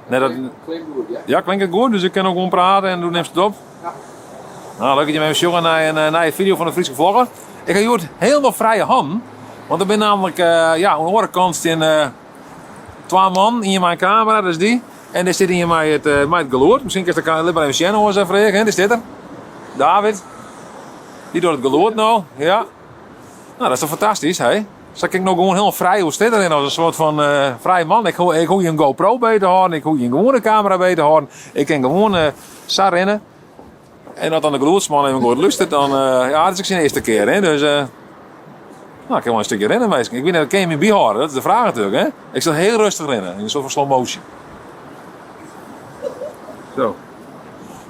Net dat... Klinkt goed, ja. Ja, klinkt it goed, dus ik kin no gewoan prate en do nimst it op. Ja. No, leuk dat jim even sjogge nei in eh, nije fideo fan de Fryske Vlogger. Ik ha hjoed hielendal frije hannen, want der binne nammentlik eh, ja, oan de oare kant stean eh, twa mannen, ien mei in kamera, dat is dy, en dêr stiet ien mei it, mei it gelûd. Miskien kinst de lit mar even sjen oars, Freark, hè? Dêr stiet er. David. Dy docht it gelûd no, ja. No, dat is toch fantastysk, hè? Sa kin ik no gewoan hielendal frij oer strjitte rinne as in soart fan eh, frij man. Ik hoech, ik hoech gjin GoPro by te hâlden, ik hoech gjin gewoane kamera by te hâlden. Ik kin gewoan eh, sa rinne. En as dan de gelûdsman even goed lústeret, dan... eh, ja, dat is ek syn earste kear, hè? Dus... eh, no, ik kin wol in stikje rinne, minsken. Ik wit net, kin je my byhâlde? Dat is de fraach natuerlik, hè? Ik sil hiel rêstich rinne, yn in soart fan slow motion. Zo.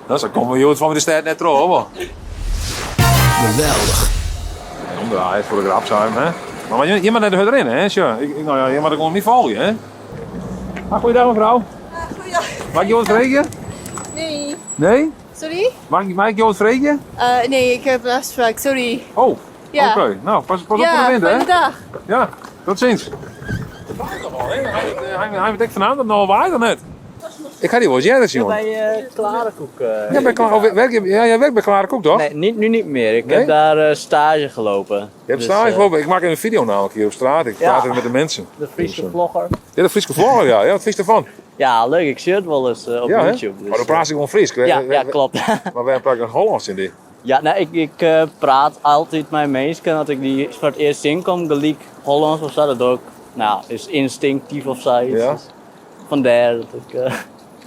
No, sa komme we hjoed fan de stêd net troch, of wol? Geweldich. Omdraaie foar de grap, sei hè? Mar je, je moat net hurd rinne, hè? Sjoch, ik, no ja, je moatte gewoan my folgje, hè? Ah, goeiedag mevrouw. Goeiedag. Mag ik jo wat freegje? Nee. Nee? Sorry? Mag ik, mag ik jo wat freegje? Nee, ik heb een afspraak, sorry. Oh, Ja. oké. No, pas, pas op ja, foar de winter, hè? fijne dag. Ja, tot ziens. Het waait toch al, hè? Hij hij het ek fernaam dat it no al waait of net? Ik ha dy wolris earder sjoen. Bij Klare Koek. Ja, bij Klare, oh, werk je, ja, jij werkt bij Klare Koek, toch? Nee, niet, nu niet meer. Ik Nee? heb daar stage gelopen. Je hebt Dus, stage gelopen. Ik maak even een video namelijk hier op straat. Ik Ja. praat even met de mensen. De Friese Dus, vlogger. Ja, de Friese vlogger, ja. Ja, wat vind je ervan? Ja, leuk. Ik zie het wel eens op Ja, hè? YouTube. Dus, Maar dan praat je gewoon Fries. ja, ja, klopt. Maar wij praten Hollands in die. ja, nou, ik, ik praat altijd met mensen als ik die voor het eerst inkom, gelijk Hollands of zo. Dat doe ik, nou, is instinctief of zoiets. Ja. Dus vandaar dat ik...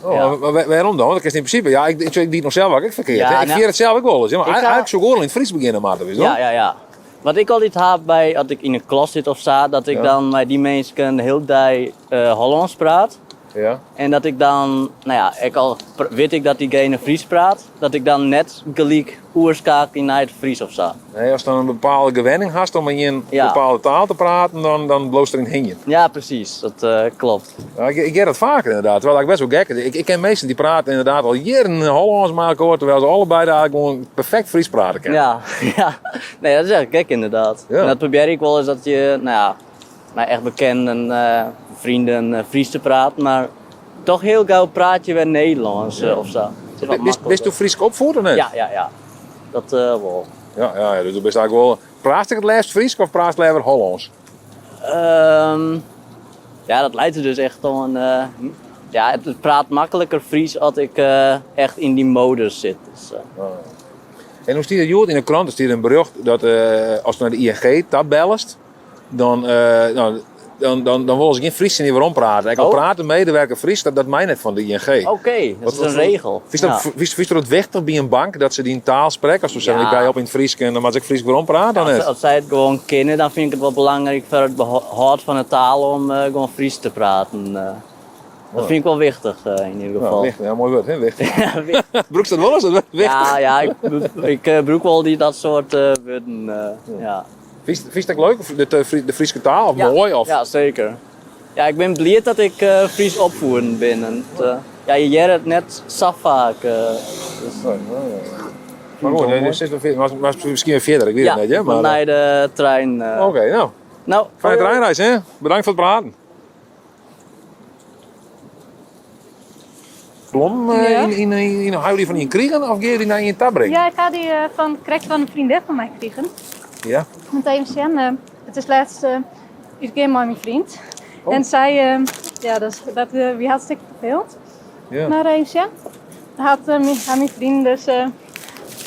Oh, Ja. maar waarom dan? Want dat is in principe, ja, ik, ik, ik die het nog zelf ook verkeerd. Ja, hè. Ik nou, vier het zelf ook wel eens. Ja, maar ik ga- eigenlijk zou ik gewoon in het Fries beginnen, maar dat is Ja, ja, ja. Wat ik altijd heb bij, als ik in een klas zit of zo, dat ik Ja. dan met die mensen de hele dag Hollands praat. Ja. En dat ik dan, nou ja, ik al weet ik dat diegene Fries praat, dat ik dan net gelijk oerskakel naar het Fries of zo. Nee, als dan een bepaalde gewenning hast om in een Ja. bepaalde taal te praten, dan, dan bloost er in hingen. Ja, precies, dat klopt. Ja, ik, ik get dat vaker inderdaad, terwijl ik best wel gek is. Ik, ik ken mensen die praten inderdaad al jaren Hollands met elkaar, terwijl ze allebei daar gewoon perfect Fries praten kunnen. Ja, ja. Nee, dat is echt gek inderdaad. Ja. En dat probeer ik wel eens dat je, nou ja, met echt bekenden, vrienden Fries te praten, maar toch heel gauw praat je weer Nederlands of zo. Het is wat Bist, makkelijker. bist du Fries opvoed of niet? Ja, ja, ja. Dat wel. Ja, ja, ja, dus du bist eigenlijk wel. Praat ik het laatst Fries of praat ik liever Hollands? Ja, dat lijkt er dus echt om. Ja, het, het praat makkelijker Fries als ik echt in die modus zit. Dus, En hoe stiet het hjoed in de krant? Er stiet in berjocht dat as du nei de ING ta bellest, dan, nou, dan, dan, dan wolle se gjin Fries tsjin dy werom prate. Ek al Oh. praat de medewerker Fries, dat, dat mei net fan de ING. Oké, dat Wat- is wat een voor- regel. Fynst dat, Ja. fynst, fynst dat wichtich by in bank dat se dyn taal sprekke? As we sizze, Ja. ik belje op yn it Frysk en dan moat ik Frysk werom prate, dan Als, net. als zij het gewoon kennen, dan vind ik het wel belangrijk voor het behâld van de taal om gewoon Fries te praten. Dat vind ik wel wichtig in ieder Ja, geval. wichtich, ja, moai wurd, hè? Wichtich. Ja, wichtich. Brûkst dat wol ris, dat wichtich? Ja, ja, ik, ik brûk wol die, dat soort wurden. Ja. Fynst, fynst dat leuk, de, de, de Fryske taal? Of Ja, moai? Of? Ja, zeker. Ja, ik ben blij dat ik Fries opvoeden ben. En het, ja, je heart it net sa faak. Dus, Nee, nee, nee. Maar goed, nee, dus is nog maar, maar miskien wer fierder, ik wit ja, it net, hè? maar Maar, nei de trein. Oké, no. Nou, Fijne hoi, hoi. treinreis, hè? Bedankt foar it praten. Blom Ja. yn, yn, yn, ha jo dy fan ien krigen of gean je dy nei ien ta bringen? Ja, ik ha dy fan, krekt fan in freondin fan my krigen. Ja. Want even sjen, it is lêst útgean mei myn freon. Oh. En sy, ja, dat, dat wie hartstikke ferfelend. Ja. Mar even sjen, hat ha myn freon dus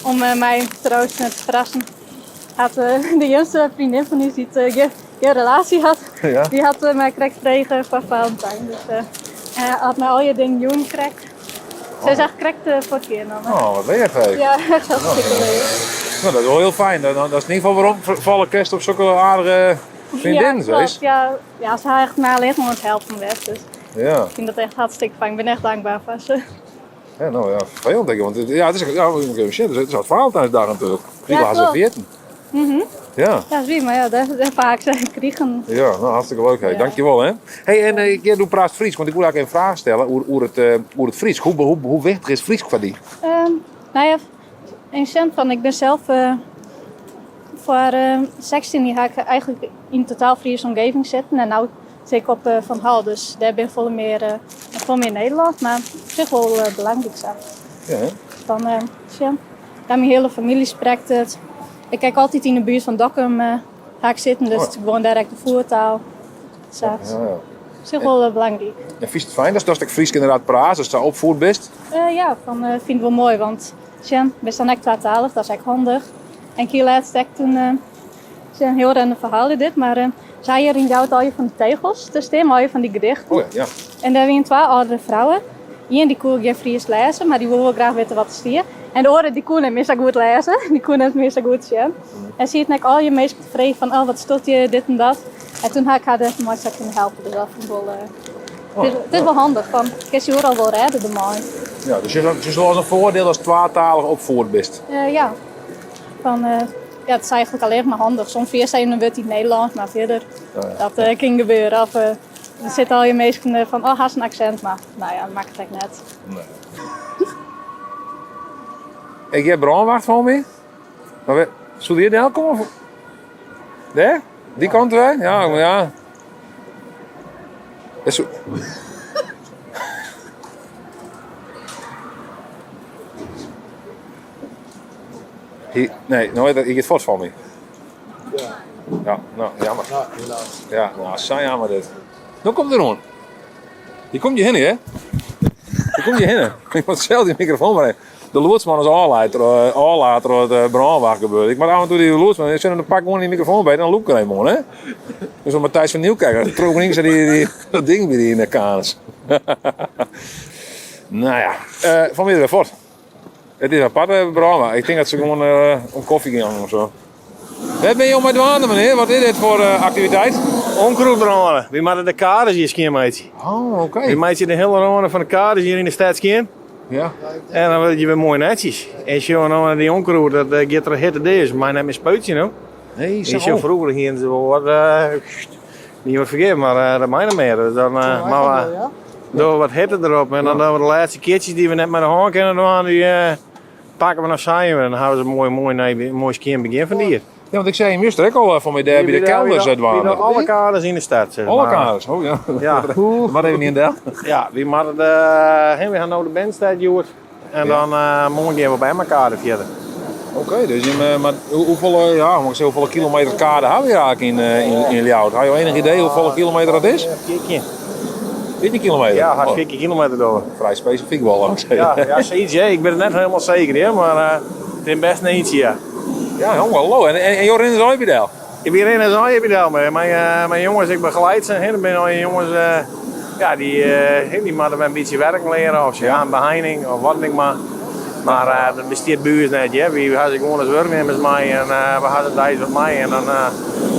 om my te troosten en te ferrassen, hat de jongste freondin fan ús dy't gjin relaasje hat, Ja. dy hat my krekt frege foar Valentijn. Dus hy hat my allegear dingen jûn krekt. Sy is echt krekt fuortgean dan. Oh, wat leaf, hé. Ja, echt hartstikke leaf. No, dat is wol hiel fijn. Dan, dan is yn ieder gefal werom falle kinst op sokke aardige freondinnen, Ja, klopt. wees. Ja, ja, se ha echt my allinnich oan it helpen west. Dus Ja. ik fyn dat echt hartstikke fijn. Ik bin echt dankber foar se. Ja, no ja, ferfelend denk ik. Want het, ja, it is, ja, ik even sjen, it is al Valentijnsdag natuerlik. Die Ja, was er klopt. 14. Ja. Ja, zie, mar ja, dêr, dêr faak se krigen. Ja, no, hartstikke leuk. Hey. Ja. Dankjewol. Hè. Hey, en eh, ja, do praatst Frysk, want ik woe eigentlik even in fraach stelle oer, oer, it, eh, oer it Frysk. Hoe, hoe, hoe wichtich is Frysk foar dy? No ja, yn sin fan, ik bin sels foar 16 jier ha ik eigentlik yn totaal Friese omgeving sitten en no. Sit ik op Van Hall, dus dêr bin folle mear, folle mear Nederlânsk, mar op sich wol belangryk sa. Ja, hè? Dan sjen. Ja, myn hiele famylje sprekt it. Ik ha ek altyd yn de buert fan Dokkum ha ik sitten, dus it is gewoan dêr ek de voertaal. Sa. Ja, ja. Op sich wol belangryk. En fynst it fijn datst ek Frysk inderdaad praatst, datst sa opfoed bist? Ja, fan fyn it wol moai, want sjen, bist dan ek twatalich, dat is ek handich. En ik hie lêst ek toen, sjen, hiel random ferhaal is dit, mar se ha hjir yn Ljouwert allegear fan dy tegels te stean, mei allegear fan dy gedichten. Oh ja, ja. En dêr wienen twa âldere frouwen. Ien dy koe gjin Frysk lêze, mar dy woe wol graach witte wat der stie. En de oare dy koe net mear sa goed lêze, dy koe net mear sa goed sjen. En sieten ek allegear minsken te freegjen fan, oh wat stiet hjir, dit en dat. En toen ha ik har dêr mei sa kunnen helpen, dus dat fyn ik wol, it is wol handich, fan kinst dy oeral wol rêde dermei. Ja, dus sjochst wol as in foardiel ast twatalich opfoed bist? Ja. Fan, ja, it is eigentlik allinnich mar handich. Soms ferjitst even in wurd yn it Nederlânsk, mar fierder, dat kin gebeure. Of der sitte allegear minsken fan, oh, hast in aksint, mar no ja, makket ek net. Nee. Ik hear brânwacht foar my. Mar we, soe dy delkomme? Dêr? Dy kant wer? Ja, ja. Is Hy, nee, no, hy giet fuort fan my. Ja. Ja, no, jammer. Ja, helaas. Ja, no, sa jammer dit. No komt er oan. Hy komt hjir hinne, hè? Hy komt hjir hinne. Ik moat sels dy mikrofoon mar even. De lûdsman is ôflaat troch, ôflaat troch it brânwachtgebeuren. Ik moat af en toe dy lûdsman, ik sit dan pak gewoan dy mikrofoon by, dan lûk ik er even oan, hè? Dus om Matthijs van Nieuwkerk, troch links dy, dy, dat ding by dy yn de kanus. Nou ja, fan my wer fuort. It is apart brânwacht. Ik tink dat se gewoan om kofje gean of so. Wêr binne jo mei dwaande, menear? Wat is dit foar aktiviteit? Onkruid brâne. Wy moatte de kades hjir skjinmeitsje. Oh, oké. Wy meitsje de hiele râne fan de kades hjir yn de stêd skjin. Ja. En dan wurdt it wer moai netsjes. En sjoch no nei dy onkruid, dat giet der hitte deas. Mei net mear spuitsje no. Nee, sa. Sjoch, froeger hienen se wol wat, niet wat ferkeard, mar dat mei net mear. Dus dan moatte we dogge we wat hitte derop. En dan dogge we de lêste keartsjes dy't we net mei de hân kinne dwaan, dy pakke we noch seien en dan hawwe se in moai, moai, nij, moai skjin begjin fan it jier. Ja, want ik sei him juster ek al fan my dêr by de kelders dwaande. By alle kaders yn de stêd, zeg Alle maar. kaders, oh ja. Ja. Moat even ien del. Ja, wy moatte de, hè, we ha no de binnenstêd hjoed. En dan moarn gean we op Emmakade fierder. Oké, dus jim, mar hoefolle, ja, moet ik zeggen, hoefolle kilometer kade hawwe je eigentlik yn, yn, yn Ljouwert? Ha jo enich idee hoefolle kilometer dat is? 14. 14 kilometer? Ja, hast 14 kilometer dogge. Frij spesifyk wol, laat ik zeggen. Ja, ja, zoiets, hè. Ik ben het net helemaal zeker, hè, maar it is best in eintsje, ja. Ja, jonge, hallo. En, en, en jo rinne der by del? Ik bin rinne der by del, mar mijn jongens, ik begeleid ze, hè. Dat binne al jongens, ja, die, die moatte wer in bytsje werken leare, of se ha in beheining, of wat ek mar. Mar dat bestiet by ús net, hear. Wy ha se gewoan as wurknimmers mei en we ha de deis wat mei en dan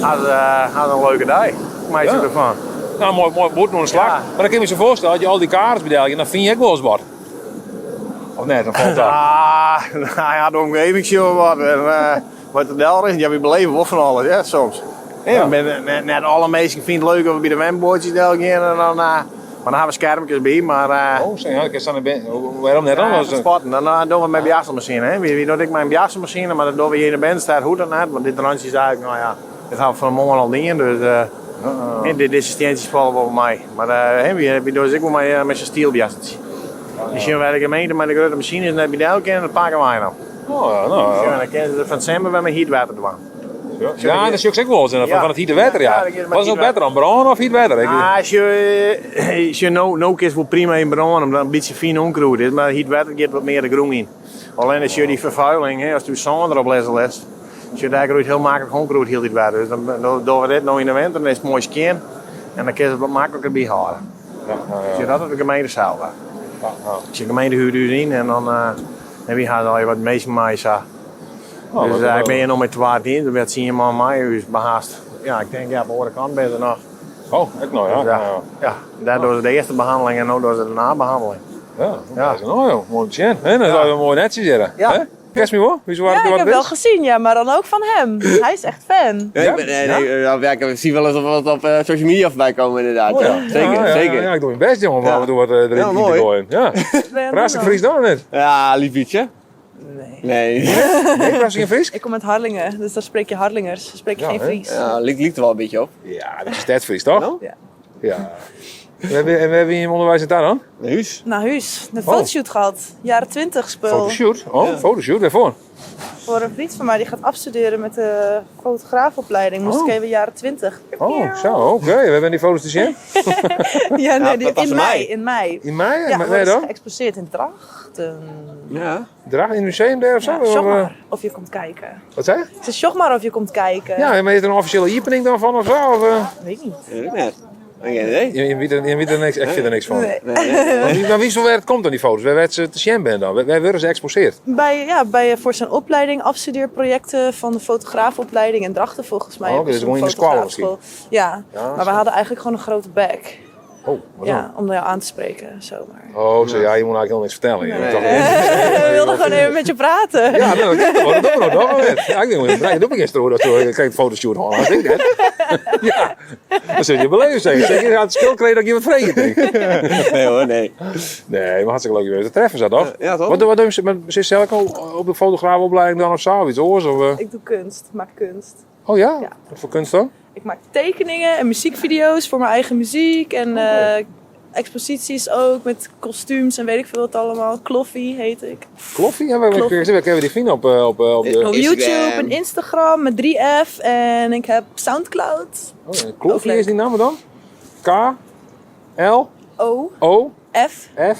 ha se, ha se in leuke dei. Meitsje Ja. derfan. Nou, moai, moai bûten oan de slach. Ja. Mar dan kin ik my sa foarstelle, as je al dy kaders by del gean, dan fine je ek wolris wat. Of net, dan falt dat. Ah, nou ja, de omgeving sjoch wat en wat der del rint. Ja, wy beleve wol fan alles, hè, soms. Ja, Ja. Net, net, net alle minsken fine it leuk as we by de wenboatsjes del gean en dan, maar dan ha we skermkes by, mar Oh, sa, ja, ik kin wêrom net dan? Ja, te spotten. Dan dogge we mei bjasselmasine. Hè. Wy dogge ek mei in bjasselmasine, mar dat dogge we hjir yn de binnenstêd hoecht dat net, want dit rantsje is eigentlik, no ja, dit ha we fan 'e moarn al dien, dus hè, dizze stientsjes falle wol mei. Mar hè, wy dogge se ek wol mei mei sa'n stielbjasseltsje. Dus sjen wy de gemeente mei de grutte masines net by del kinne, dat pakke wy no. Oh, ja, no, ja. Sjoch, dan kinne se fan it simmer wer mei hyt wetter dwaan. Ja, dat sjoch ik ek wolris, fan Ja. it hite wetter, ja. Ja, dat giet mei Wat is no hyt wetter. better dan, brâne of hyt wetter? Ik- Ah, sjoch, sjoch, no, no kinst wol prima yn brâne, omdat it in bytsje fyn ûnkrûd is, mar hyt wetter giet wat mear de grûn yn. Allinne sjoch dy ferfuiling, hè, ast dyn sân derop lizze litst, sjoch, dêr groeit hiel maklik ûnkrûd hieltyd wer. Dus dan dogge we dit no yn de winter, dan is it moai skjin en dan kinst it wat makliker byhâlde. Ja, ja, ja. Sjoch, dat is de gemeente sels. Ja, ja. Sjoch, de gemeente huurt ús yn en dan en wy ha allegear wat minsken mei sa. Oh, Dus wat ik bin hjir no mei twa teams, der binne tsien man mei ús behast. Ja, ik tink ja, op de oare kant binne se noch. Oh, ek noch, ja. Dus, Ja, ja. ja, dêr dogge se de earste behanneling en no dogge se de nabehanneling. Ja, Ja. dat is nou, joh. Moai om te sjen. Hè? Dat is Ja. wel moai netsjes hjir. Ja. Hè? Kenst my wol? Wie Ja, ik wat heb wel gezien, ja, maar dan ook van hem. Hij is echt fan. Nee, Ja? ik ben, nee, nee, ja, ja, ik zie wel eens wat op social media voorbij komen inderdaad. Oh, ja. ja. Zeker, Ja, ja, zeker. Ja, ja, ik doe mijn best, jongen, om Ja. af en toe wat erin Ja, te mooi. gooien. Ja. Ben je aan het Praat ik doen Fries dan of net? Ja, lief ietsje. Nee. Nee. Nee, praat je geen Fries? Ik kom uit Harlingen, dus daar spreek je Harlingers, daar spreek je Ja, geen hè? Fries. Ja, lijkt, lijkt er wel een beetje op. Ja, dat is Stedfries, toch? Nou? Ja. Ja. En wêr wie jim ûnderweis nei ta dan? Nei hús. Nei hús. De fotoshoot gehad. Jaren 20 spul. Fotoshoot? Oh, fotoshoot? Wêrfoar? Voor een vriend van mij die gaat afstuderen met de fotograafopleiding. Moest Oh. ik even jaren 20. Oh, zo, oké. Wêr binne dy foto's te sjen? Ja, nee, die, dat was in in mei. mei. In mei. Yn mei? Ja, Wêr worden ze dan? geëxposeerd in Drachten. Ja. Drachten in het museum dêr of zo? Ja, Of, sjog eh, maar of je komt kijken. Wat sei je? Ik zei, sjog maar of je komt kijken. Ja, maar is er in offisjele iepening dan fan of sa? Of, eh? Weet ik niet. Weet ik net. Geen idee. Je weet er, je weet er niks, ik vind er niks fan. Nee. Nee, nee. Maar wie, maar wie zo wêr it komt dan die foto's? Wêr wêr't se te sjen binne dan? Wêr wurde se eksposeard? Bij, ja, bij, voor zijn opleiding, afstudeerprojecten van de fotograafopleiding in Drachten volgens mij. Oh, oké, Hebben dus ze gewoon een in de skoalle fotograafschool. Ja, Ja, maar we zo. hadden eigenlijk gewoon een grote bek. Oh, wat dan? Ja, om jou aan te spreken, zomaar. Oh, zo, ja, je moet eigenlijk helemaal niks vertellen. Je Nee. moet toch- We wilden gewoon even met je praten. Ja, nou, dat dat doen we nog toch? Ja, ik denk, dat doe ik gisteren dat zo, kijk, fotoshoot gewoon. Dat ik net. Ja, dat zul je beleven zeggen. Zeker aan het spul kreeg dat ik je wat vreten denk. Nee hoor, nee. Nee, maar hartstikke leuk je weer te treffen, zo toch? Ja, toch? Wat, wat doen ze? Maar Zit ze ook al op de fotograafopleiding dan of zo? Iets oors? Of, eh? Ik doe kunst, ik maak kunst. Oh ja? Ja. Wat voor kunst dan? Ik maak tekeningen en muziekvideo's voor mijn eigen muziek. En eh, exposities ook met kostuums en weet ik veel wat allemaal. Kloffie heet ik. Kloffie? Ja, waar, waar, Kloffie. waar kunnen we die vinden op, eh, op, eh, op de... Op Instagram. YouTube en Instagram met 3F. En ik heb Soundcloud. Oh, ja, Ook Kloffie leuk. is die naam dan? K, L, O, O, F, F.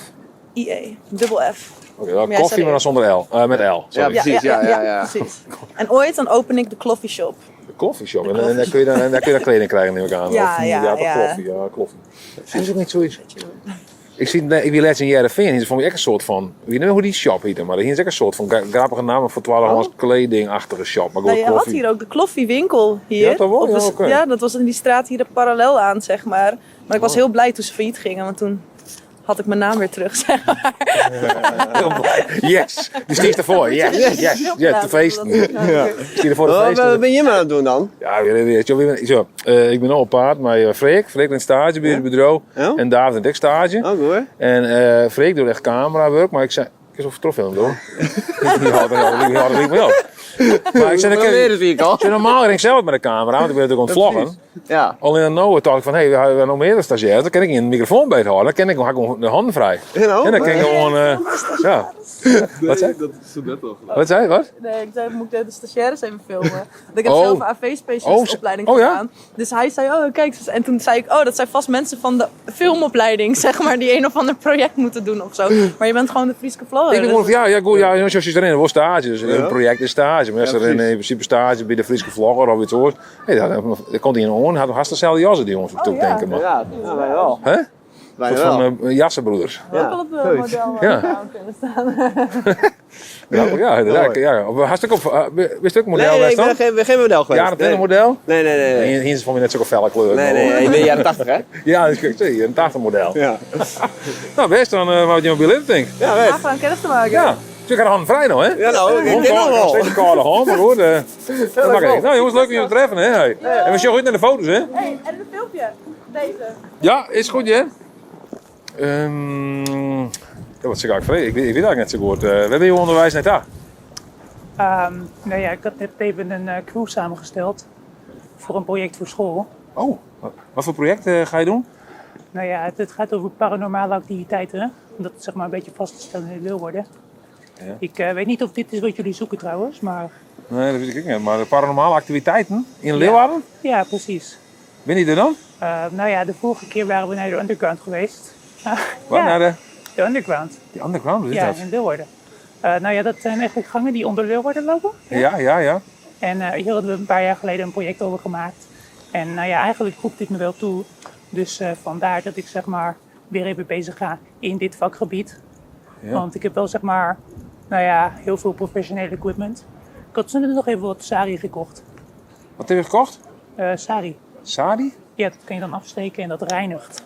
I, E. Dubbel F. Oké, dan Maar jij koffie, zei maar dan zonder L. Eh, met L, sorry. Ja, precies. Ja, ja, ja. precies. En ooit dan open ik de Kloffie Shop. De koffieshop. En, en daar, kun je dan, en daar kun je dan kleding krijgen, neem ik aan. Ja, of, ja, toch ja. Koffie, ja, koffie. Dat is ook niet zoiets. Ik zie, nee, ik wie laatst in Heerenveen, hier vond ik echt een soort van, ik weet niet meer hoe die shop heette, maar hier is echt een soort van grappige namen voor tweedehands kledingachtige shop. Maar Nou, goed, je had koffie. hier ook de Kloffie-winkel hier. Ja, toch wel? Op de Ja, s- oké. ja, dat was in die straat hier parallel aan, zeg maar. Maar ik was Oh. heel blij toen ze failliet gingen, want toen had ik mijn naam weer terug, zeg maar. Heel blij. Yes, die stiet ervoor. Yes, yes, yes, te feesten. Ja. Stiet ervoor te Wat feesten. wat ben je maar aan het doen dan? Ja, weet je, weet je, zo, eh, ik ben al op paard, maar eh, Freek, Freek in stage bij het bureau. Ja? En David en ik stage. Oh, goed hoor. En eh Freek doet echt camerawerk, maar ik zei, ik is of film doen. Die had er die had er niet meer op. Maar ik zei, Dat dan leren zie ik al. ik normaal ring ik zelf met de camera, want ik ben natuurlijk aan het vloggen. Ja. Alleen dan nou dacht ik van, hé, hey, we hebben nog meer stagiaires, dan kan ik in de microfoon beet houden, dan kan ik, had ik gewoon de handen vrij. Ja, nou. En dan kan ik gewoon, eh, ja. Wat zei? Dat is zo net al gedaan. Wat zei je? Wat? Nee, ik zei, moet ik de stagiaires even filmen. Want ik heb Oh. zelf een AV-specialistopleiding Oh, ja? gedaan. Dus hij zei, oh kijk. En toen zei ik, oh dat zijn vast mensen van de filmopleiding, zeg maar, die een of ander project moeten doen of zo. Maar je bent gewoon de Friese vlogger. Ik denk dus- gewoon, ja, ja, goed, ja, zoals je erin, wordt stage, dus een project is stage. Maar als Ja, er in, precies. in principe stage bij de Friese vlogger of iets hoort, hey, dan, dan komt hij in oor, had hartstikke dezelfde jassen die jongens, op Oh, ja. denken. Maar. Ja, ja, wij wel. Hè? Wij Een wel. soort van eh, jassenbroeders. Ook al op de zoiets. model Ja. ja. kunnen staan. Ja, ja, inderdaad. Ja. Of Hartstikke op, eh, wist ook model Nee, nee, ik best ben dan? geen, geen model geweest. Jaren 20 model? Nee, nee, nee. Nee, Hier hier is voor mij net zulke felle kleuren. nee, nee, nee, ik ben jaren 80 hè? Ja, dus ik zie, een 80 model. Ja. Nou, best dan eh, wat je op je lip denkt. Ja, weet. Graag gedaan kennis te maken. Ja, dus ik had de handen vrij nou, hè? Ja, nou, ik denk nog wel. Steeds een koude hand, maar goed. eh, dat mag ik. Nou jongens, leuk om je te treffen, hè? Hey. En we zien goed naar de foto's, hè? Hey, en een filmpje. Deze. Ja, is goed, hè? Ehm, ja, wat zeg ik eigenlijk? Ik, weet- ik weet eigenlijk net zo goed. Eh, we hebben hier onderwijs net daar. Nou ja, ik had net even een eh, crew samengesteld voor een project voor school. Oh, wat- wat voor project eh, ga je doen? Nou ja, het, het gaat over paranormale activiteiten. Om dat zeg maar een beetje vast te stellen in Leeuwarden. Ja. Ik eh, weet niet of dit is wat jullie zoeken trouwens, maar Nee, dat weet ik niet. Maar de paranormale activiteiten in Leeuwarden? ja, precies. Ben je er dan? Nou ja, de vorige keer waren we naar de underground geweest. Wat? Ja, Naar de, de underground. die underground, wat is Ja, dat? in Leeuwarden. Nou ja, dat zijn eigenlijk gangen die onder Leeuwarden lopen. Ja, ja, ja. En eh, hier hadden we een paar jaar geleden een project over gemaakt. En nou ja, eigenlijk roept dit me wel toe. Dus eh, vandaar dat ik zeg maar weer even bezig ga in dit vakgebied. Ja. Want ik heb wel zeg maar, nou ja, heel veel professionele equipment. Ik had toen nog even wat sari gekocht. Wat heb je gekocht? Eh, sari. Sari? Ja, dat kan je dan afsteken en dat reinigt.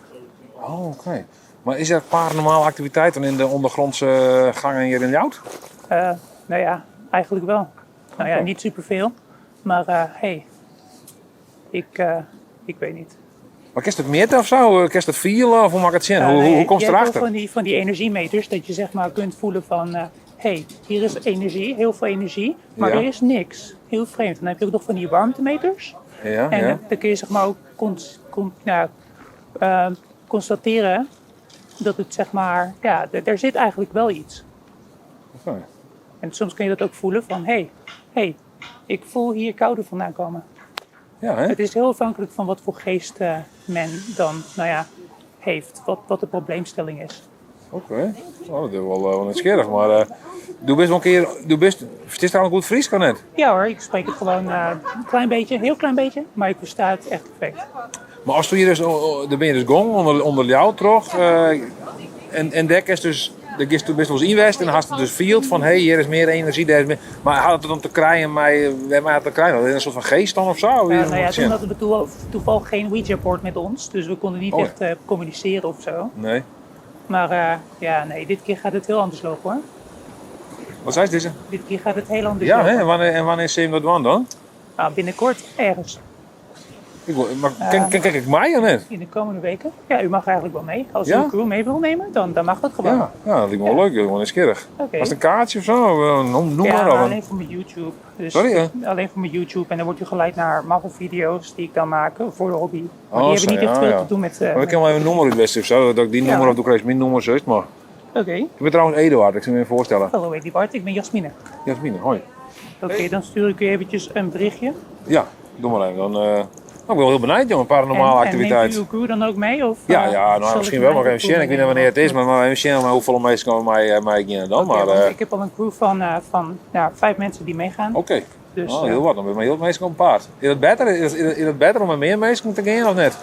Oh, oké. Maar is er paranormale activiteiten in de ondergrondse gangen hier in Ljouwert? Eh, nou ja, eigenlijk wel. Nou ja, Oké. niet superveel. Maar eh hey, ik, eh, ik weet niet. Maar kerst het meten of zo? Kerst het vielen of hoe mag ik het zien? Eh, hoe, hoe, nee, hoe komt je het hebt wel erachter? Van die energiemeters, dat je zeg maar kunt voelen van... hé, hey, hier is energie, heel veel energie, maar Ja. er is niks. Heel vreemd. Dan heb je ook nog van die warmtemeters. Ja, En ja. dan kun je zeg maar ook cons, con- nou, constateren dat het zeg maar, ja, er zit eigenlijk wel iets. Oké. En soms kun je dat ook voelen van, hé, hey, hey, ik voel hier koude vandaan komen. Ja, hè? Het is heel afhankelijk van wat voor geest men dan, nou ja, heeft, wat de probleemstelling is. Oké. Oh, dat is wel nieuwsgierig, maar doe best wel een keer, doe best, het is trouwens goed Fries, kan het? Ja hoor, ik spreek het gewoon een klein beetje, heel klein beetje, maar ik versta het echt perfect. Maar als du hier dus, oh, oh, dan ben je dus gong onder jou toch? En dek is dus, daar is toen best wel eens inwest en dan had het dus field van hey, hier is meer energie, daar is meer. Maar had het dan te krijgen, maar waar had het te krijgen? Een soort van geest dan of zo? Wie Nou ja, moet toen het hadden we toevallig geen Ouija-board met ons, dus we konden niet Oh ja. echt communiceren of zo. Nee. Maar ja, nee, dit keer gaat het heel anders lopen hoor. Wat zei deze? Dit keer gaat het heel anders Ja, lopen. hè? En wanneer is dat dan? Nou, binnenkort ergens. Ik wil, maar kijk ik mij of niet? In de komende weken. Ja, u mag eigenlijk wel mee. Als u Ja? een crew mee wil nemen, dan mag dat gewoon. Ja, ja, dat lijkt me wel leuk, gewoon nieuwsgierig. Oké. Was het een kaartje of zo? Noem Ja, maar maar op. alleen voor mijn YouTube. Dus Sorry, hè? Alleen voor mijn YouTube. En dan wordt u geleid naar maffe video's die ik dan maak voor de hobby. Maar Oh, die zo, hebben niet echt ja, veel ja. te doen met... Maar we kunnen wel even een nummer uitwisselen of zo. Dat ik die Ja. nummer of doe, krijg ik mijn nummer, zo is het maar. Oké. Ik ben trouwens Eduard, ik zal me even voorstellen. Hallo Eduard, ik ben Jasmine. Jasmine, hoi. Oké, dan stuur ik u eventjes een berichtje. Ja, doe maar even. Dan, nou, ik ben wel heel benieuwd, jongen. Paranormale En activiteit. neemt u uw crew dan ook mee? Of, Ja, ja, zal nou, ik misschien mijn wel, maar eigen even zien. Ik weet niet wanneer het is, maar even zien maar hoeveel mensen komen mij gaan dan. Oké, maar, want ik heb al een crew van nou, 5 mensen die meegaan. Oké. Dus, Oh, heel wat. Dan ben je heel mensen op paard. Is dat beter? Is dat beter om met meer mensen te gaan of net?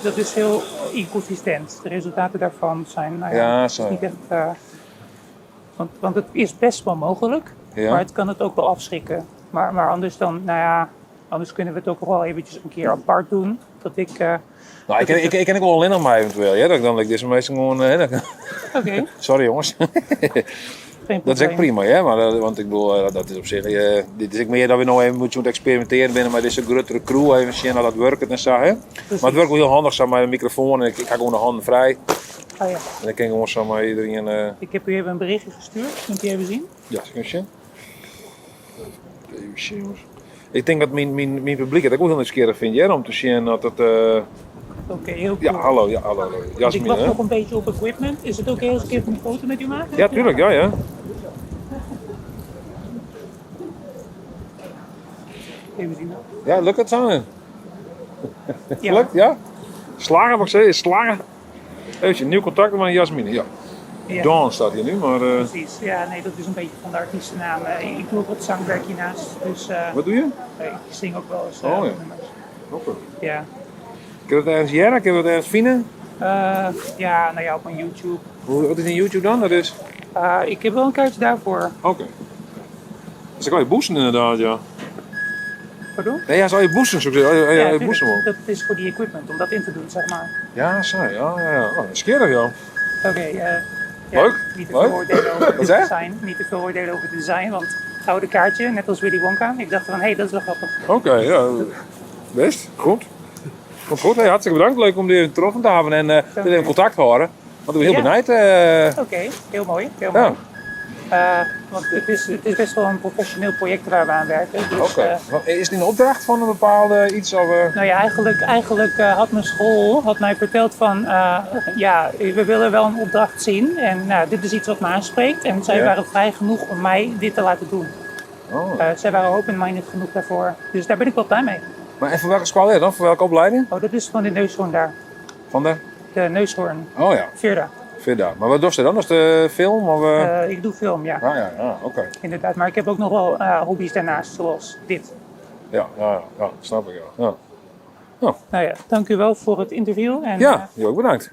Dat is heel inconsistent. De resultaten daarvan zijn, nou ja, Ja, het is zo, niet ja. echt, want het is best wel mogelijk, Ja. maar het kan het ook wel afschrikken. Maar anders dan, nou ja, anders kunnen we het ook nog wel eventjes een keer apart doen. Dat ik, Nou, ik ken ook wel alleen nog maar eventueel. Ja? Dat ik dan like, deze mensen gewoon. Hè, dat ik- Oké. Sorry jongens. Geen Dat is echt probleem. prima, hè? Maar, want ik bedoel, dat is op zich. Dit is ook meer dat we nog even moeten experimenteren binnen met deze grotere crew. Even zien hoe dat werkt en zo. Hè? Maar het werkt wel heel handig, zeg maar, de microfoon. En ik ga gewoon de handen vrij. Oh, ja. En dan kan ik gewoon zo maar iedereen. Ik heb u even een berichtje gestuurd. Kunt u even zien? Ja, zal ik even zien? Even zien, jongens. Ik denk dat mijn publiek het ook wel heel nieuwsgierig vindt, hè, om te zien dat het. Oké, heel Ja, cool. hallo, ja, hallo, hallo. Ik Jasmine, wacht hè? nog een beetje op equipment. Is het oké als ik even een foto met u maak? Ja, tuurlijk, ja, ja. Even zien. Ja, lukt het zo? Ja. Lukt, ja? Slagen, wat ik zei, slagen. Even nieuw contact met Jasmine, ja. Ja. Dawn staat hier nu, maar... Precies, ja, nee, dat is een beetje van de artiestennaam. Ik doe ook wat zangwerk hiernaast, dus... Wat doe je? Ik zing ook wel eens, Oh, ja. nummers. Oké. Ja. Kun je dat ergens jaren? Kun je dat ergens vinden? Ja, nou ja, op mijn YouTube. Wat is in YouTube dan? Dat is... Ik heb wel een kaartje daarvoor. Oké. Dat is ook wel je boesten inderdaad, ja. Pardon? Nee, ja, zou je boesten, zou ik zeggen. Ja, ja, Ja, je tuurlijk. boesten, man. Dat is voor die equipment, om dat in te doen, zeg maar. Ja, zo, ja, ja, ja. Oh, dat is skerig, joh. Oké, ja, Leuk, Niet te leuk. veel oordelen over het Wat zei je? design. Niet te veel oordelen over het design, want gouden kaartje, net als Willy Wonka. Ik dacht van, hé, hey, dat is wel grappig. Oké, ja. Best, goed. Komt goed, hey, hartstikke bedankt. Leuk om je getroffen te hebben en dat we in contact houden. Want ik ben heel Ja. benieuwd. Oké, heel mooi. Heel Ja. mooi. Want het is best wel een professioneel project waar we aan werken. Dus, Oké. Is het een opdracht van een bepaalde iets? Of? Nou ja, eigenlijk had mijn school mij verteld van, ja, we willen wel een opdracht zien. En dit is iets wat me aanspreekt. En zij Ja. waren vrij genoeg om mij dit te laten doen. Oh. Zij waren open-minded genoeg daarvoor. Dus daar ben ik wel blij mee. Maar en voor welke school is dat dan? Voor welke opleiding? Oh, dat is van de neushoorn daar. Van de? De neushoorn. Oh ja. Firda. Firda. Maar wat doe je dan? Dat is de film? Of? Ik doe film, ja. Ah, ja, ja, oké. Inderdaad, maar ik heb ook nog wel hobby's daarnaast, zoals dit. Ja, ja, ja, ja, snap ik, ja. Ja. Nou. Nou ja, dank u wel voor het interview. En, Ja, jij ook bedankt.